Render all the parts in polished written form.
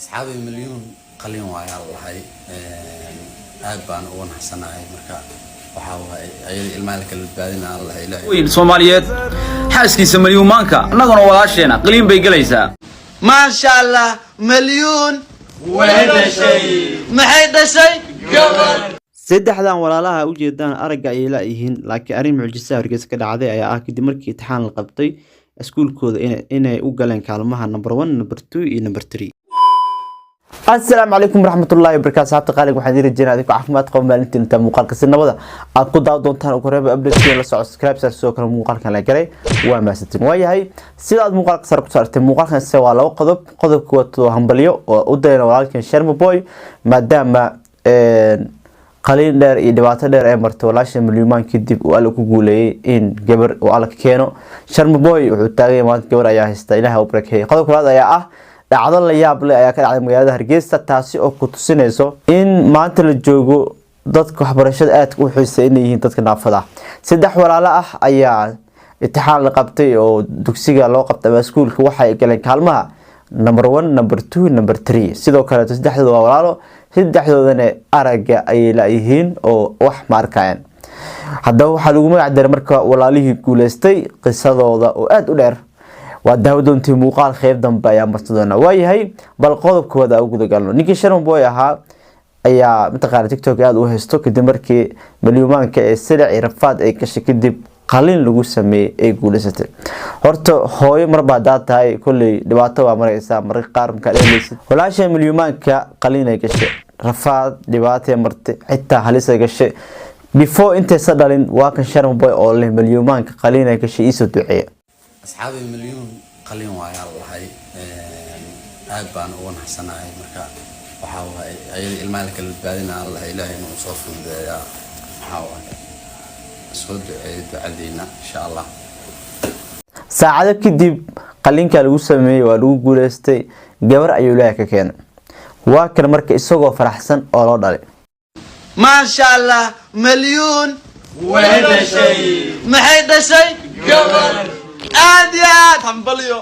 Asxaabi, Milyuun qalin waayaa lahay. Aad baan uga naxsanahay. Marka waxaa waaye ayada ilmaha la kala badbaadina aan lahay Ilaahay. Weyn Soomaaliyeed, xaaskiisa Malyuumaanka, annaguna walaasheena qaliin bay gelaysaa. Maasha Allah, Malyuun maxay dhashay? Saddexdan walaalaha ujeedaan aragga ayay la-yihiin, laakiin arrin mucjisaha Hargeysa ka dhacday ayaa ah kadib markii imtixaan la qabtay iskuulkooda inay u galeen kaalmaha number one, number two iyo number three. Asalaamu calaykum waraxmatullaahi wabarakaatu. Asxaabta qaaliga, waxaan idin rajeynaa adinku caafimaad qaba. Maalintii inta muuqaalka si nabada aad ku daawan doontaan. Ugu horreynba update la soco, subscribe saar, sidoo kale muuqaalkan la galay. Waa mahadsantiin. Waayahay, sida aad muuqaalka sare ku saartay, muuqaalkan se waa laba qodob. Qodobka wato hambalyo oo u dayna walaalkan Sharma Boy, maadaama qaliin dheer iyo dhibaato dheer ee martay walaasha Milyuumaan kadib uu Alla ku guuleeyay in gabar uu Alla ka keeno. Sharma Boy wuxuu taagay maanta gabar ayaa haysta, Ilaah u barakeeyay. Qodobka labaad ayaa ah dhacdo la yaab leh ayaa ka dhacday magaalada Hargeysa, taasi oo ku tusinayso in maanta la joogo dadka waxbarashada aadka u xiisa inay yihiin dadka naafada ah. Saddex walaalo ah ayaa imtixaan la qabtay oo dugsiga loo qabtay ama iskuulka, waxay galeen kaalmaha number one, number two, number three. Sidoo kaleeto saddexdooda waa walaalo, saddexdoodana aragga ayay la-yihiin oo wax ma arkayaan. Haddaba waxaa lagu magac daray marka walaalihii guuleystay. Qisadooda oo aada u dheer waa daawo doontii, muuqaal qeyb dambe ayaa marti doona. Waayahay, bal qodobkooda u gudagalno. Ninkii Sharma Boy ahaa ayaa mataqaana TikTok aada u haysto kadib markii Malyuumaanka ee silic iyo rafaad ay gashay kadib qalin lagu sameeyey ay guuleysatay. Horta hooyo marba haddaa tahay, kolley dhibaato waa mareysaa mararka qaar markaa dheeleysid. Walaasha Malyuumaanka qalin ay gashay, rafaad dhibaatay martay, xitaa halis ay gashay before intaysa dhalin. Waa kan Sharma Boy oo leh Malyuumaanka qalin ay gashay, iisoo duceeya. Asxaabi, Milyuun qalin waayaa lahay. Aad baan uga naxsanahay. Marka waxaa waaye ayada ilmaha la kala badbaadina aan lahay Ilaahay inuu soo fududeeyaa. Waxaa waaye soo duceeyo, ducadiina insha Allah. Saacado kadib qalinka lagu sameeyey waa lagu guuleystay, gabar ayuu Ilaahay ka keenay. Waa kan marka isagoo faraxsan oo loo dhalay. Maasha Allah, Malyuun maxay dhashay? Aad iyo aad hambalyo.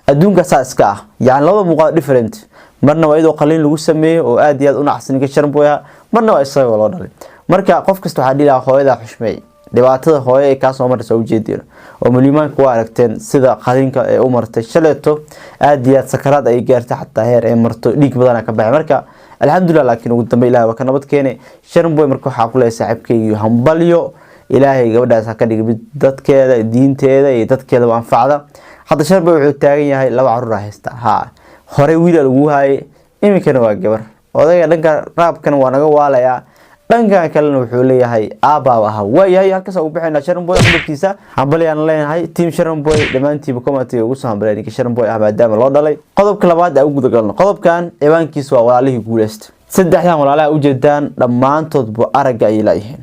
Adduunka saa iska ah, yani labada muuqaal different. Marna waa iyadoo qaliin lagu sameeyey oo aad iyo aad u nacsan ninka Sharma Boy ah, marna waa isagoo loo dhalay. Marka qof kasta waxaa dhihi lahaa hooyadaa xushmeey, dhibaatada hooyo ay kaasoo maraysa ujeediin oo Malyuumaanka waa aragteen sida qaliinka ee u martay shaleeto. Aad iyo aad sakaraad ay gaartay, xataa heer ay marto dhiig badana ka baxay. Marka alxamdulilah, laakiin ugu dambe Ilaah waa ka nabad keenay Sharma Boy. Marka waxaa ku leeyahay saaxiibkaygiyo hambalyo. Ilaahay gabadhaas ha ka dhiga mid dadkeeda, diinteeda iyo dadkeedaba anfacda. Hadda Sharma Boy wuxuu taagan yahay laba caruur haysta. Ha horey wiila lagu haayay, iminkana waa gabar. Odayga dhanka raabkana waa naga waalayaa, dhankan kalena wuxuu leeyahay aabaaba ahaa. Waayahay, halkaas ugu bixinaa Sharma Boy qodobkiisa. Hambalyaan leenahay team Sharma Boy dhammaantiiba, commentiga ugu soo hambalya ninka Sharma Boy ah maadaama loo dhalay. Qodobka labaad aan u gudagalno, qodobkan ciwaankiisa waa walaalihii guuleysta. Saddexdan walaalaha ujeedaan dhammaantoodba aragga ayay laayihiin.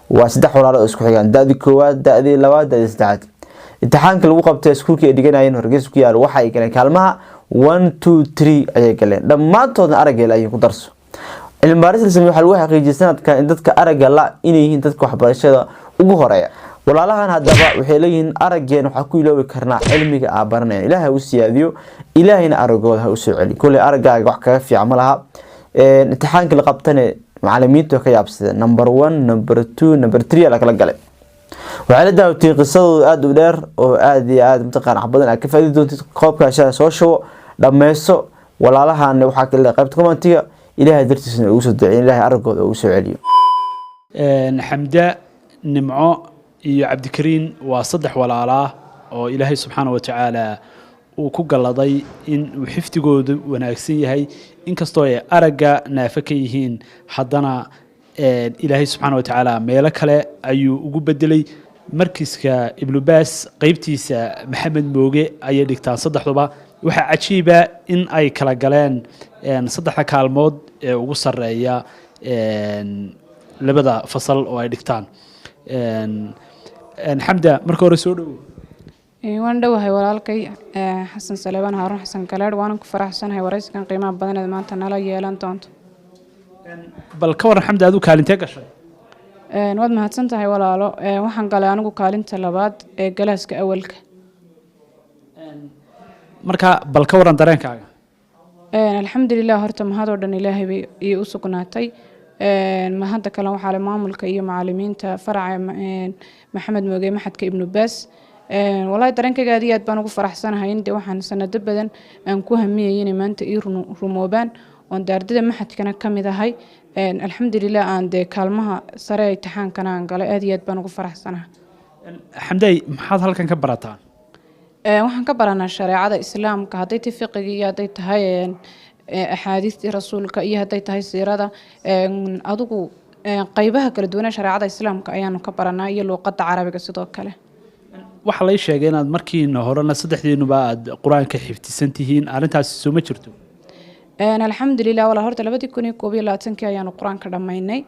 Waa saddex walaalo oo isku xigaan, da-dii koowaad, da-dii labaad, da-dii saddexaad. Imtixaanka lagu qabtay iskuulka ay dhiganayeen Hargeysa ku yaalo, waxa ay galeen kaalmaha one, two, three ayay galeen. Dhammaantoodna aragga laayihiin. Ku darso, cilmi baaris la sameeyey waxaa lagu xaqiijiyay sanadkan in dadka aragga la inay yihiin dadka waxbarashada ugu horeeya. Walaalahan haddaba waxay leeyihiin araggeen waxaa ku iloobi karnaa cilmiga aa baranaya. Ilaahay ha u siyaadiyo, Ilaahayna araggooda ha usoo celiyo. Kulley araggaaga wax kaga fiican ma laha. Imtixaanka la qabtane macalimiintu way ka yaabsadeen, number one, number two, number three la kala galay. Waxay la daawatay qisadooda aada u dheer oo aada iyo aada mataqaan wax badan aad ka faaidi doontid. Koobka shaaha soo shubo, dhameyso. Walaalahan waxaa kale qaybta commentiga Ilaahay dartiisna ugu soo duceyn, Ilaahay araggooda ugu soo celiyo. Xamda, Nimco iyo Cabdikariin waa saddex walaalaa oo Ilaahay subxaana wa tacaala uu ku galladay in uu xifdigoodu wanaagsan yahay. Inkastoo ay aragga naafo ka yihiin, haddana Ilaahay subxaana wa tacaala meelo kale ayuu ugu bedelay. Markiska Ibnubaas qeybtiisa Maxamed Mooge ayay dhigtaan saddexduba. Waxaa cajiiba in ay kala galeen saddexda kaalmood ee ugu sarreeya labada fasal oo ay dhigtaan. Xamda, marka hore soo dhowo. Waan dhowahay walaalkay Xasan Saleebaan Haaruun Xasan Galeedh, waanan ku faraxsanahay waraysigan qiimaha badan eed maanta nala yeelan doonto. Bal ka waran Xamda, adigu kaalintee gashay? Waad mahadsan tahay walaalo. Waxaan galay anigu kaalinta labaad ee galaaska awalka. Marka bal ka waran dareenkaaga. Alxamdulilah, horta mahadoo dhan Ilaahay bay ii u sugnaatay. Mahadda kale waxaa le maamulka iyo macalimiinta faraca Maxamed Mooge, Maxadka Ibnu Baas. Wallaahi dareenkayga aad iyo aad baan ugu faraxsanahay in de waxaan sanado badan aan ku hamiyayay inay maanta ii rumoobaan, oon dee ardayda maxadkana ka mid ahay. Alxamdulilah, aan dee kaalmaha sare ee imtixaankana aan galay. Aad iyo aad baan ugu faraxsanahay. Xamday, maxaad halkan ka barataan? Waxaan ka baranaa shareecada Islaamka, hadday tahay fiqigii iyo hadday tahay axaadiistii rasuulka iyo hadday tahay siirada. Adigu qaybaha kala duwanee shareecada Islaamka ayaanu ka baranaa, iyo luuqadda Carabiga sidoo kale. Waxaa lay sheegay inaad markiina horena saddexdiinuba aad Qur-aanka xifdisan tihiin. Arrintaasi soo ma jirto? Alxamdulilah walaa, horta 2021-kii ayaanu Qur-aanka dhammaynay,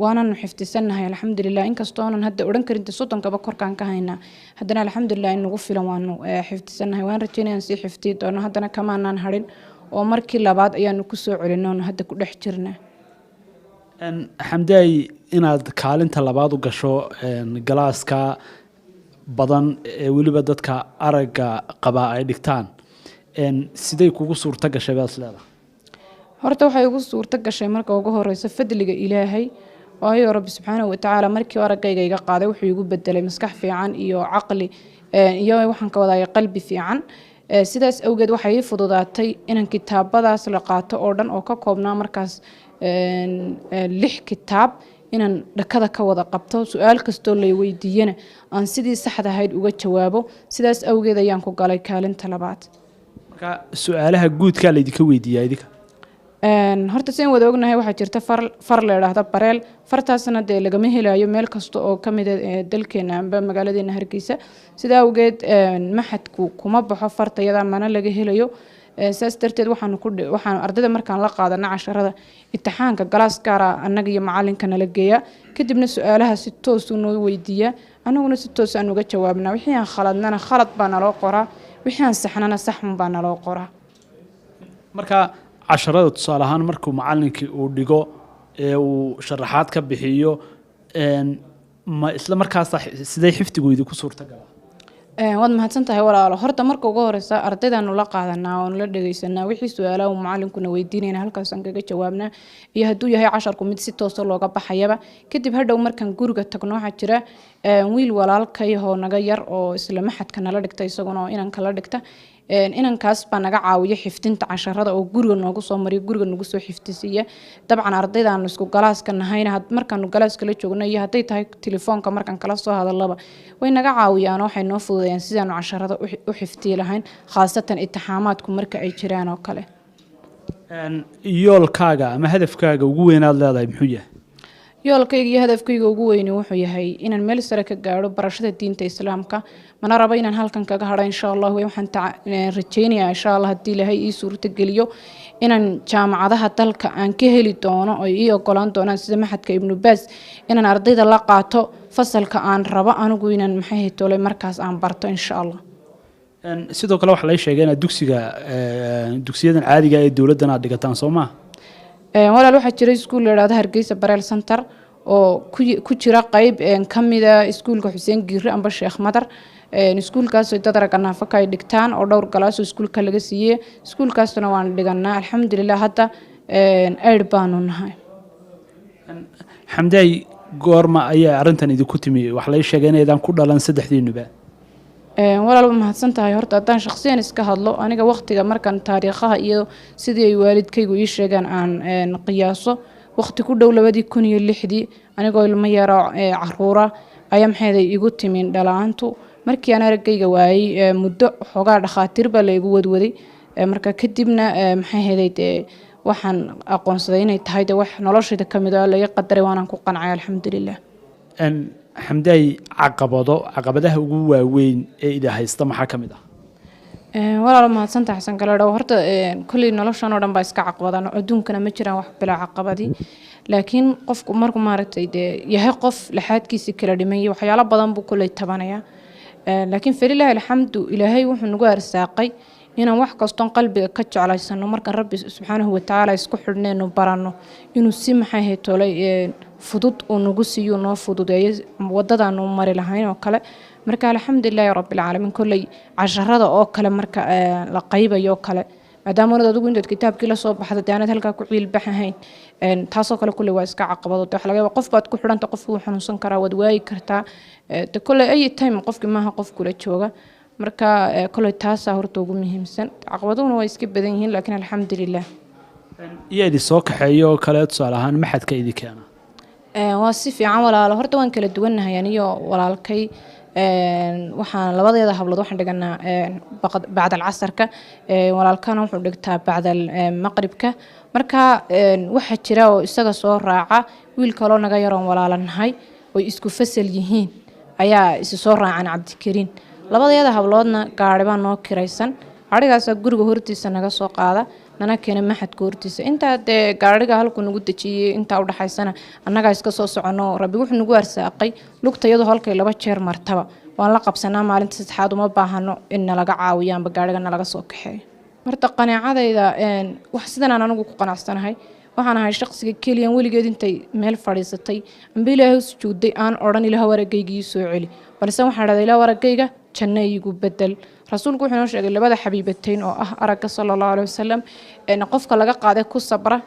waananu xifdisannahay alxamdulilah. Inkastoonan hadda odhan karin de 30-kaba korkaan ka haynaa, haddana alxamdulilah in nagu filan waanu xifdisannahay. Waan rajeynaya aan sii xifdiyi doono. Haddana kamaanaan harin oo markii labaad ayaanu kusoo celinay oonu hadda ku dhex jirnaa. Xamdaay, inaad kaalinta labaad u gasho galaaska badan ee weliba dadka aragga qabaa ay dhigtaan, sidee kugu suurto gashay baad is leedahay? Horta waxay ugu suurto gashay marka ugu horeysa fadliga Ilaahay, waayo Rabbi subxaanahu watacaala markii araggayga iga qaaday wuxuu igu bedelay maskax fiican iyo caqli iyo waxaan ka wadaaya qalbi fiican. Sidaas awgeed waxay ii fududaatay inaan kitaabadaas la qaato oo dhan oo ka koobnaa markaas lix kitaab, inaan dhakada ka wada qabto, su-aal kastoo lay weydiiyana aan sidii saxda ahayd uga jawaabo. Sidaas awgeed ayaan ku galay kaalinta labaad. Marka su-aalaha guudkaa laydinka weydiiyaa idinka? Horta sidaan wada ognahay, waxaa jirta far la idhaahda bareel. Fartaasna dee lagama helayo meel kasta oo ka mid ah dalkeena amba magaaladeena Hargeysa. Sidaa awgeed maxadku kuma baxo farta iyada, mana laga helayo. Saas darteed waxaanu ardayda markaan la qaadana casharada imtixaanka, galaas gaara annaga iyo macalinka nala geeyaa. Kadibna su-aalaha si toosuu noo weydiiyaa, annaguna si toos aan uga jawaabnaa. Wixii aan khaladnana khalad baa naloo qoraa, wixii aan saxnana saxun baa naloo qoraa. Marka casharada, tusaale ahaan, markuu macalinkii uu dhigo ee uu sharaxaad ka bixiyo, ma isla markaasa sidee xifdigu idinku suurta galaa? Waad mahadsan tahay walaalo. Horta marka ugu horeysa ardaydaanu la qaadanaa oonu la dhegeysanaa. Wixii su-aalaha uu macalinkuna weydiinayna halkaasaan kaga jawaabnaa, iyo hadduu yahay casharku mid si toosa looga baxayaba. Kadib hadhow markaan guriga tagno, waxaa jira wiil walaalkayahoo naga yar oo isla maxadka nala dhigta, isaguna oo inanka la dhigta. Inankaas baa naga caawiya xifdinta casharada oo guriga noogu soo mariya, guriga nagu soo xifdisiiya. Dabcan ardaydaanu isku galaaska nahayna markaanu galaaska la joogno iyo hadday tahay telefoonka markaan kala soo hadalaba, way naga caawiyaan oo waxay noo fududeeyaan sidaanu casharada u xifdiyi lahayn, khaasatan itixaamaadku marka ay jiraan oo kale. Yoolkaaga ama hadafkaaga ugu weynaad leedahay muxuu yahay? Yoolkayga iyo hadafkayga ugu weyni wuxuu yahay inaan meel sare ka gaadho barashada diinta Islaamka, mana rabo inaan halkan kaga hadho insha Allah. Waxaan rajeynayaa insha Allah, haddii Ilaahay ii suurtogeliyo, inaan jaamacadaha dalka aan ka heli doono oo ii ogolaan doonaan, sida Maxadka Ibnu Baas, inaan ardayda la qaato fasalka aan rabo anigu inaan maxay tolay markaas aan barto insha Allah. Sidoo kale waxaa lay sheegay inaad dugsiga dugsiyadan caadiga ee dowladdan aad dhigataan, soo maa? Walaal, waxaa jira iskuul la idhaahdo Hargeysa Bareel Center oo ku jira qeyb ka mida iskuulka Xuseen Giire amba Sheekh Madar. Iskuulkaasoo dad ragga naafaka ay dhigtaan oo dhowr galaasoo iskuulka laga siiyey, iskuulkaasna waan dhiganaa alxamdulilah. Hadda aid baanu nahay. Xamdaay, goorma ayaa arrintan idinku timi? Waxaa lay sheegay inaydaan ku dhalan saddexdiinuba. Walaal, waa mahadsan tahay. Horta haddaan shakhsiyan iska hadlo, aniga waqtiga markaan taariikhaha iyo sidii ay waalidkaygu ii sheegaan aan qiyaaso, waqti ku dhow 2006-dii, anigoo ilmo yaro caruura ayaa maxayday igu timin dhalaantu. Markii aan araggayga waayey, muddo xoogaa dhakhaatiir baa la igu wadwaday. Marka kadibna maxay hayday dee waxaan aqoonsaday inay tahay de wax noloshayda ka mid oo laga qadaray, waanaan ku qancay alxamdulilah. Xamdaay, caqabadaha ugu waaweyn ee ida haysta maxaa ka mid ah? Walaalo, mahadsantahay Xasan Galeedho. Horta kolley noloshan oo dhan baa iska caqabadan, adduunkana ma jiraan wax bilaa caqabadi. Laakiin qofku markuu maaragtay dee yahay qof laxaadkiisi kala dhiman iyo waxyaalo badan buu kolley tabanaya. Laakiin falilaahi alxamdu, Ilaahay wuxuu nagu arsaaqay inaan wax kastoon qalbiga ka jeclaysano, markaan Rabbi subxaanahu watacaala isku xidhnaynu baranno, inuu si maxay haytolay fudud uu nagu siiyo, noo fududeeyo wadadaanu mari lahayn oo kale. Marka alxamdulilaahi rabbilcaalamiin, kolley casharada oo kale marka la qaybayo oo kale Maadaama onad adigu intaad kitaabkii la soo baxda dee aanad halkaa ku ciilbaxahayn. Taasoo kale kulley waa iska caqabado. De waxa laga yaabaa qof baad ku xidhanta, qofku wuu xanuunsan karaa, waad waayi kartaa. De kolley any time qofkii maaha qof kula jooga. Marka kolley taasaa horta ugu muhiimsan. Caqabaduhuna waa iska badan yihiin, laakiin alxamdulilah. Iyo idin soo kaxeeyo oo kale, tusaale ahaan, maxadka idin keena? Waa si fiican, walaalo. Horta waan kala duwannahay aniyo walaalkay. Waxaan labadeeda hablood waxaan dhiganaa bacdal casarka, walaalkana wuxuu dhigtaa bacdal maqribka. Marka waxaa jira oo isaga soo raaca wiil kaloo naga yaroon walaalanahay oy isku fasal yihiin ayaa isu soo raacan Cabdikariin. Labadeeda habloodna gaari baa noo kiraysan, gaarigaasaa guriga hortiisa naga soo qaada, nana keena maxadka hortiisa. Intaa dee gaariga halkuu nagu dejiyey intaa udhaxaysana annagaa iska soo soconno. Rabbi wuxuu nagu arsaaqay lugta iyadoo halkay 2 jeer martaba waan la qabsanaa. Maalinta saddexaad uma baahano in nalaga caawiyo amba gaariga nalaga soo kaxeeyo. Horta qanaacadayda wax sidan aan anigu ku qanacsanahay, waxaan ahay shaqsiga keliyan weligeed intay meel fadhiisatay amba Ilaahay u sujuuday aan odhan "Ilaah, araggayga ii soo celi", balse waxaan dhahday "Ilaah, araggayga janno iigu bedel". Rasuulku wuxuu inoo sheegay labada xabiibatayn oo ah aragga, sala Allahu caleyhi wasalam, qofka laga qaaday ku sabra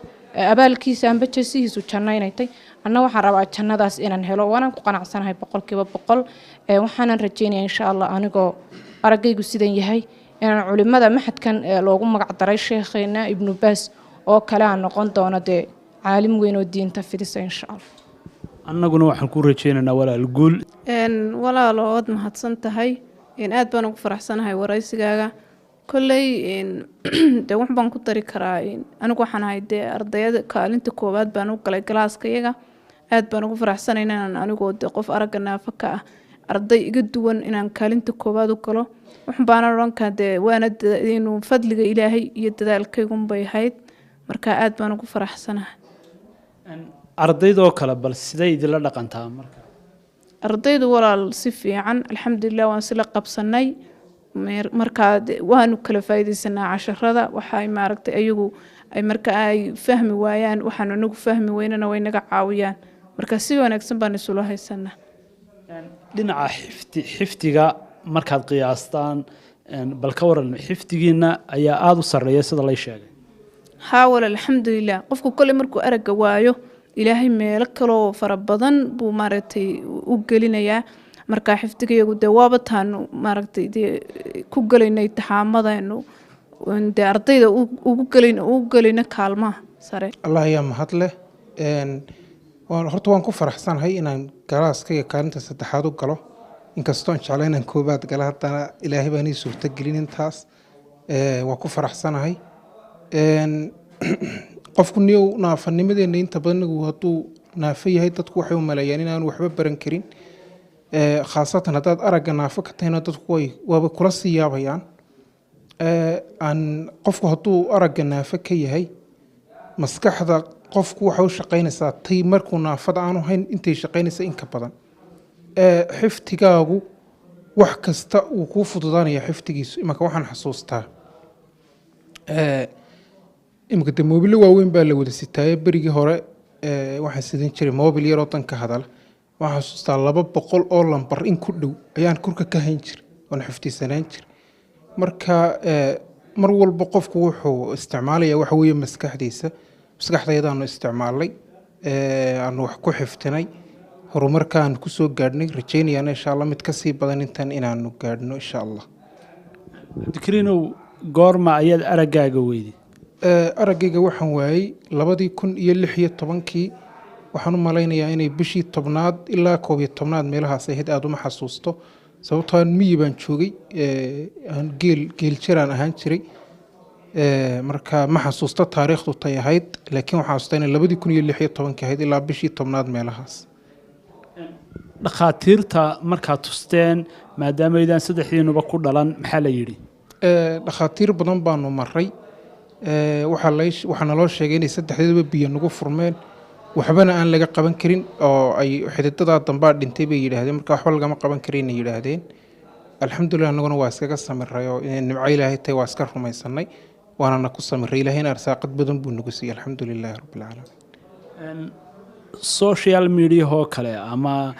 abaalkiisa amba jasihiisu janno inay tay. Anna waxaan rabaa jannadaas inaan helo, waanaan ku qanacsanahay 100%. Waxaanan rajeynaya insha Allah anigoo araggaygu sidan yahay inaan culimada maxadkan loogu magac daray sheekheena Ibnu Baas oo kale aan noqon doono, dee caalim weyn oo diinta fidisa, insha Allah. Annaguna waxaan ku rajeynaynaa, walaal, guul. Walaalo, waad mahadsan tahay. Aad baan ugu faraxsanahay waraysigaaga. Kolley dee wax baan ku dari karaa. Anigu waxaan ahay dee ardayada kaalinta koowaad baan u galay galaaskayaga. Aad baan ugu faraxsanay inaan anigoo dee qof aragga naafo ka ah, arday iga duwan, inaan kaalinta koowaad u galo. Wax baana odhan karaa dee waana inuu fadliga Ilaahay iyo dadaalkaygunbay ahayd. Marka aad baan ugu faraxsanahay. Ardaydoo kale bal siday idinla dhaqantaa marka? Ardaydu, walaal, si fiican, alxamdulilah, waan sila qabsanay. Markaa waanu kala faa'iidaysanaa casharada. Waxay maaragtay ayagu ay marka ay fahmi waayaan, waxaanu anagu fahmi weynana way naga caawiyaan. Marka si wanaagsan baan isula haysanaa. Dhinaca xifdiga markaad qiyaastaan, bal ka waran, xifdigiina ayaa aada u sarreeya sida lay sheegay. Haa walaal, alxamdulilah. Qofku kole markuu aragga waayo, Ilaahay meelo kaloo fara badan buu maaragtay u gelinayaa. Marka xifdigayagu dee waaba taanu maaragtay dee ku gelayna imtixaamadaynu dee ardayda ugu gelayna kaalmaha sare. Allah ayaa mahad leh. Horta waan ku faraxsanahay inaan galaaskayga kaalinta saddexaad u galo. Inkastoo aan jeclay inaan koobaad gala, haddana Ilaahay baan ii suurtagelin intaas. Waan ku faraxsanahay. Qofku niyow naafanimadeena inta badan inagu hadduu naafo yahay, dadku waxay u maleeyaan inaanu waxba baran karin. Khaasatan haddaad aragga naafo ka tahayna, dadku way waaba kula sii yaabayaan. Aan qofku hadduu aragga naafo ka yahay, maskaxda qofku waxay u shaqaynaysaa tay markuu naafada aanu hayn intay shaqaynaysa in ka badan. Xifdigaagu wax kasta wuu kuu fududaanaya xifdigiisu. Imanka waxaan xasuustaa, iminka dee moobilo waaweyn baa la wada sitaaye, berigii hore waxaan sidan jiray moobil yaroo danka hadala. Waxaan xasuustaa 200 oo lambar in ku dhow ayaan kurka ka hayn jiray oon xifdisanaan jiray. Marka mar walba qofku wuxuu isticmaalaya waxa weeye maskaxdiisa. Maskaxdayadaanu isticmaalnay, aanu wax ku xifdinay, horumarkaan kusoo gaadhnay, rajaynayana insha Allah mid kasii badan intan inaanu gaadhno, insha Allah. Cabdikariinow, goorma ayaad araggaaga weyday? Araggayga waxaan waayey 2016-kii. Waxaan u malaynayaa inay bishii 10aad ilaa 11aad meelahaas ahayd. Aada uma xasuusto, sababtoo aan miyi baan joogay, aan geel jiraan ahaan jiray. Marka ma xasuusto taariikhdu tay ahayd, laakiin waxaan xasuustaa inay 2016-kii ahayd ilaa bishii 10aad meelahaas. Dhakhaatiirta markaad tusteen, maadaamaydaan saddexdiinuba ku dhalan, maxaa la yidhi? Dhakhaatiir badan baanu maray. Waxaa naloo sheegay inay saddexdeedaba biyo nagu furmeen, waxbana aan laga qaban karin, oo ay xididadaa dambaa dhintay bay yidhaahdeen. Marka waxba lagama qaban karin inay yidhaahdeen. Alxamdulilah, annaguna waa iskaga samiray oo inay nimco Ilaahay tahay waa iska rumaysanay, waanana ku samiray. Ilaahayna arsaaqad badan buu nagu siiyey, alxamdu lilaahi rabbil caalamiin. Social mediahoo kale ama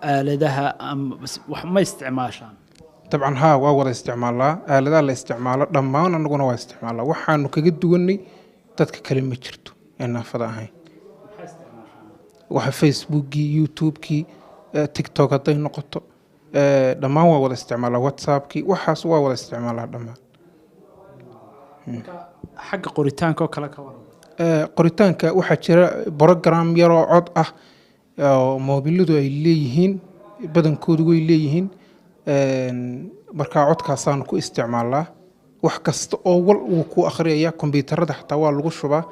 aaladaha ama wax ma isticmaashaan? Dabcan haa, waa wada isticmaalaa. Aaladaha la isticmaalo dhammaan anaguna waa isticmaalaa. Waxaanu kaga duwanay dadka kale ma jirto ee naafada ahayn. Waxa Facebookii, YouTubekii, TikTok hadday noqoto, dhammaan waa wada isticmaalaa. WhatsAppkii, waxaas waa wada isticmaalaa dhammaan. Xagga qoritaanka oo kale ka waran? Qoritaanka waxaa jira program yaroo cod ah oo moobiladu ay leeyihiin, badankoodu way leeyihiin. Markaa codkaasaanu ku isticmaalnaa. Wax kasta oo wal wuu ku akhriyaya, kombyuutarada xataa waa lagu shubaa.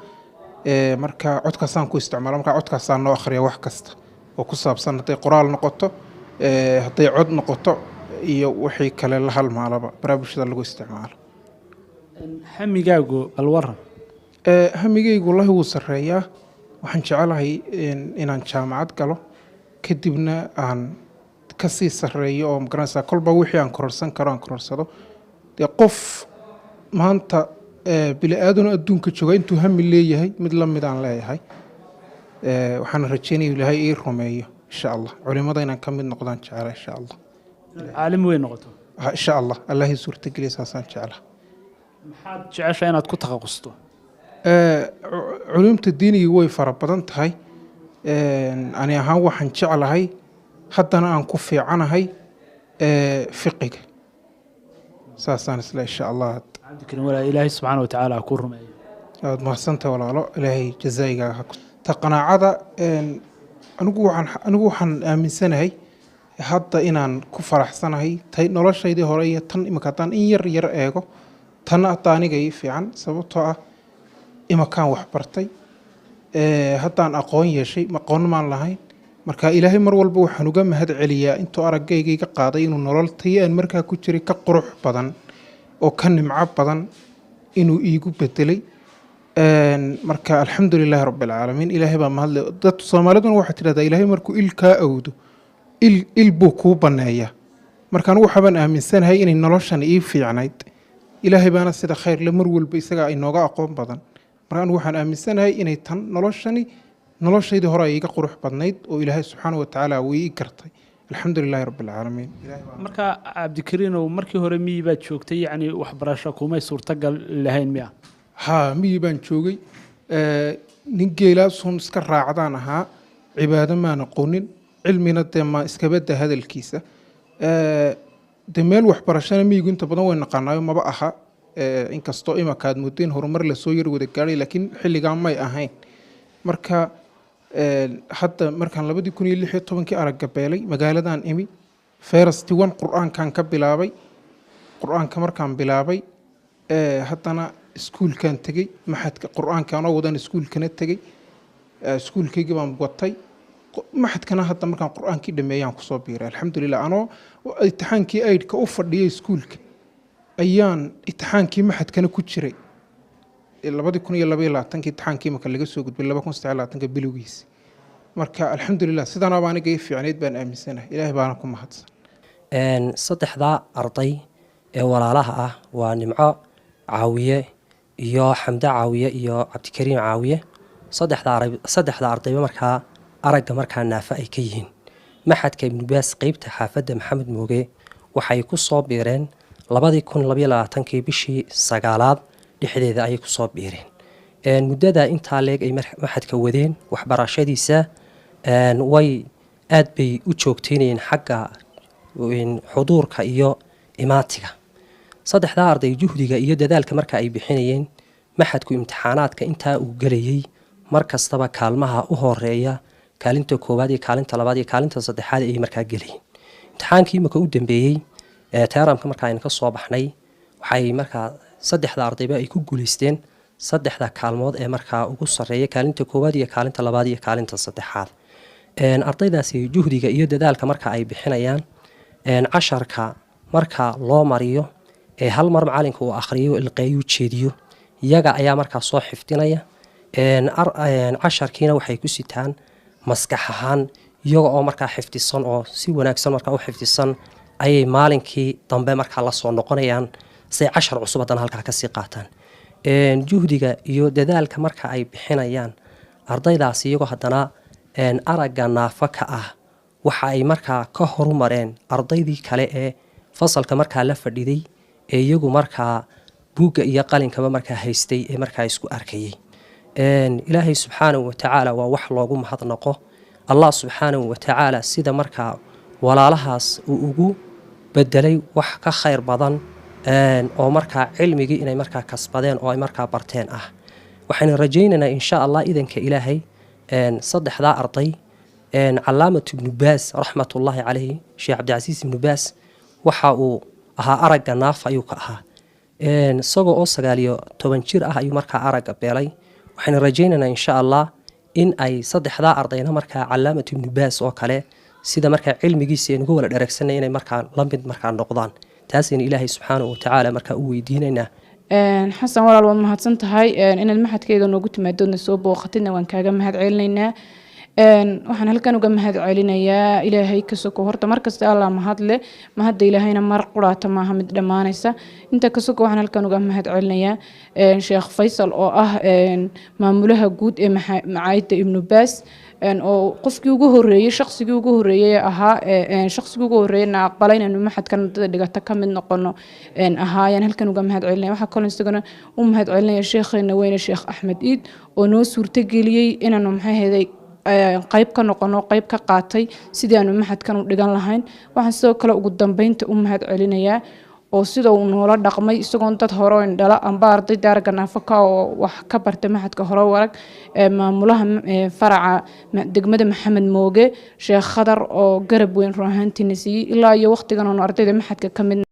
Marka codkaasaan ku isticmaala, marka codkaasaa noo akhriya wax kasta oo ku saabsan, hadday qoraal noqoto, hadday cod noqoto iyo wixii kale la halmaalaba baraha bulshada lagu isticmaalo. Hamigaagu bal waran? Hamigaygu wallaahi wuu sarreeyaa. Waxaan jecelahay inaan jaamacad galo, kadibna aan kasii sarreeyo oo magaranaysaa kolba wixii aan kororsan karo aan kororsado. Dee qof maanta bini aadano adduunka jooga intuu hami leeyahay mid la mid aan leeyahay. Waxaan rajeynaya Ilaahay ii rumeeyo insha Allah. Culimada inaan ka mid noqdaan jecela insha Allah. Caalim weyn noqoto? Ha, insha Allah, Allah ii suurtageliya, saasaan jecela. Maxaad jeceshaa inaad ku takhaqusto? Culumta diiniga way fara badan tahay. Ani ahaan waxaan jeclahay haddana aan ku fiicanahay fiqiga, saasaan isle insha Allah. Cabdikariim walaa, Ilaahay subxaana watacaala ha kuu rumeeyo. Aad mahadsanta walaalo, Ilaahay jazaa'igaaga ha ku ta qanaacada. Anigu waxaan aaminsanahay hadda inaan ku faraxsanahay tay noloshaydii hore iyo tan imika. Haddaan in yar yar eego tan hadda aniga ii fiican, sababtoo ah imakaan wax bartay, haddaan aqoon yeeshay, aqoon maan lahayn. Marka Ilaahay mar walba waxaan uga mahad celiyaa intuu araggayga iga qaaday inuu nolol tii aan markaa ku jiray ka qurux badan oo ka nimco badan inuu iigu bedelay. Marka alxamdu lilaahi rabbi alcaalamiin, Ilaahay baa mahadle. Dad Soomaaliduna waxay tidhahdaa, Ilaahay markuu il kaa awdo il buu kuu banneeyaa. Marka anigu waxaabaan aaminsanahay inay noloshan ii fiicnayd. Ilaahay baana sida khayrle mar walba isagaa inooga aqoon badan. Marka anigu waxaan aaminsanahay inay tan noloshani noloshaydii hore ay iga qurux badnayd oo Ilaahay subxaana wa tacaala wuu ii gartay. Alxamdu lilaahi rabbi alcaalamiin. Marka Cabdikariinow, markii hore miyi baad joogtay, yacni waxbarasho kumay suurtagal lahayn miya? Haa, miyi baan joogay. Nin geelaasuun iska raacdaan ahaa. Cibaado maan aqoonin, cilmina dee ma iskabada hadalkiisa. Dee meel waxbarashana miyigu inta badan way naqaanaayo maba aha. Inkastoo imaka aad moodeen horumar lasoo yar wada gaadhay, laakiin xilligaa may ahayn. Marka hadda markaan 2016-kii araggabeelay magaaladan imi, first one Qur-aankan ka bilaabay. Qur-aanka markaan bilaabay, haddana iskuulkan tegey, maxadka Qur-aanka anoo wadan iskuulkana tegey. Iskuulkaygii baan watay, maxadkana hadda markaan Qur-aankii dhameeyaan kusoo biiray. Alxamdulilah, anoo imtixaankii aidhka u fadhiyay iskuulka ayaan imtixaankii maxadkana ku jiray 2022-kii. Imtixaankii marka laga soo gudbay 2023-ka bilowgiisi. Marka alxamdulilah, sidanaaba aniga ii fiicnayd baan aaminsanahay. Ilaahay baana ku mahadsan. Saddexda arday ee walaalaha ah waa Nimco Caawiye iyo Xamde Caawiye iyo Cabdikariim Caawiye. Saddexda ardayba markaa aragga markaa naafa ay ka yihiin. Maxadka Ibnu Baas qeybta xaafadda Maxamed Mooge waxay ku soo biireen 2022-kii bishii sagaalaad dhexdeeda ayay kusoo biireen. Muddada intaa leeg ay maxadka wadeen waxbarashadiisa, way aad bay u joogteynayeen xagga xuduurka iyo imaatiga. Saddexdaa arday juhdiga iyo dadaalka marka ay bixinayeen, maxadku imtixaanaadka intaa uu gelayey mar kastaba kaalmaha u horeeya, kaalinta koowaad iyo kaalinta labaad iyo kaalinta saddexaad ayay markaa gelayeen. Imtixaankii imika u dambeeyey ee teeramka marka aynu ka soo baxnay, waxay markaa saddexda ardayba ay ku guuleysteen saddexda kaalmood ee markaa ugu sarreeya, kaalinta koowaad iyo kaalinta labaad iyo kaalinta saddexaad. Ardaydaasi juhdiga iyo dadaalka marka ay bixinayaan, casharka marka loo mariyo ee hal mar macalinka uu akhriyo, ilqeeyuu, jeediyo, iyaga ayaa markaa soo xifdinaya. Casharkiina waxay ku sitaan maskax ahaan, iyaga oo markaa xifdisan oo si wanaagsan markaa u xifdisan ayay maalinkii dambe markaa lasoo noqonayaan say cashar cusub haddana halkaa kasii qaataan. Juhdiga iyo dadaalka marka ay bixinayaan ardaydaasi, iyagoo haddana aragga naafa ka ah, waxa ay markaa ka horumareen ardaydii kale ee Fasalka markaa la fadhiday ee iyagu markaa buugga iyo qalinkaba markaa haystay ee markaa isku arkayay. Ilaahay subxaanahu watacaala waa wax loogu mahadnaqo. Allah subxaanahu watacaala sida markaa walaalahaas uu ugu bedelay wax ka khayr badan oo markaa cilmigii inay markaa kasbadeen oo ay markaa barteen ah. Waxaynu rajaynaynaa, insha Allah, idanka Ilaahay, saddexdaa arday, Calaamat Ibnu Baas raxmatullaahi caleyhi, Sheekh Cabdicasiis Ibnu Baas, waxa uu ahaa aragga naaf ayuu ka ahaa. Isagoo oo 19 jir ah ayuu markaa aragga beelay. Waxaynu rajaynaynaa, insha Allah, in ay saddexdaa ardayna markaa Calaamat Ibnu Baas oo kale, sida markaa cilmigiisa aynuga wala dheragsanay, inay markaa la mid markaa noqdaan. Taasaynu Ilaahay subxaanahu watacaala markaa u weydiinaynaa. Xasan walaal, waad mahadsan tahay inaad maxadkayga noogu timaadoodna soo booqatidna, waan kaaga mahad celinaynaa. Waxaan halkan uga mahad celinayaa Ilaahay ka soko. Horta markasta Allah mahad leh, mahadda Ilaahayna mar quraata maaha mid dhammaanaysa. Inta ka soko, waxaan halkan uga mahad celinayaa Sheekh Faysal oo ah maamulaha guud ee macaayidda Ibnu Baas, oo qofkii ugu horeeyey, shaqsigii ugu horeeyey ahaa, shaqsigii ugu horeeyeyna aqbalay inaynu maxadkan ardada dhigata ka mid noqono ahaa, ayaan halkan uga mahad celinaya. Waxaa kaloo isagana u mahad celinaya sheekheena weyne, Sheekh Axmed Iid, oo noo suurtageliyey inaanu, maxay ahaday, qayb ka noqono, qayb ka qaatay sidii aanu maxadkan u dhigan lahayn. Waxaan sidoo kale ugu dambeynta u mahad celinayaa oo sida uu noola dhaqmay, isagoon dad hore oo indhala amba arday aragga naafaka oo wax ka barta maxadka hore warag, maamulaha faraca degmada Maxamed Mooge, Sheekh Khadar, oo garab weyn run ahaantiina siiyey ilaa iyo waqtigan oonu ardayda maxadka ka mid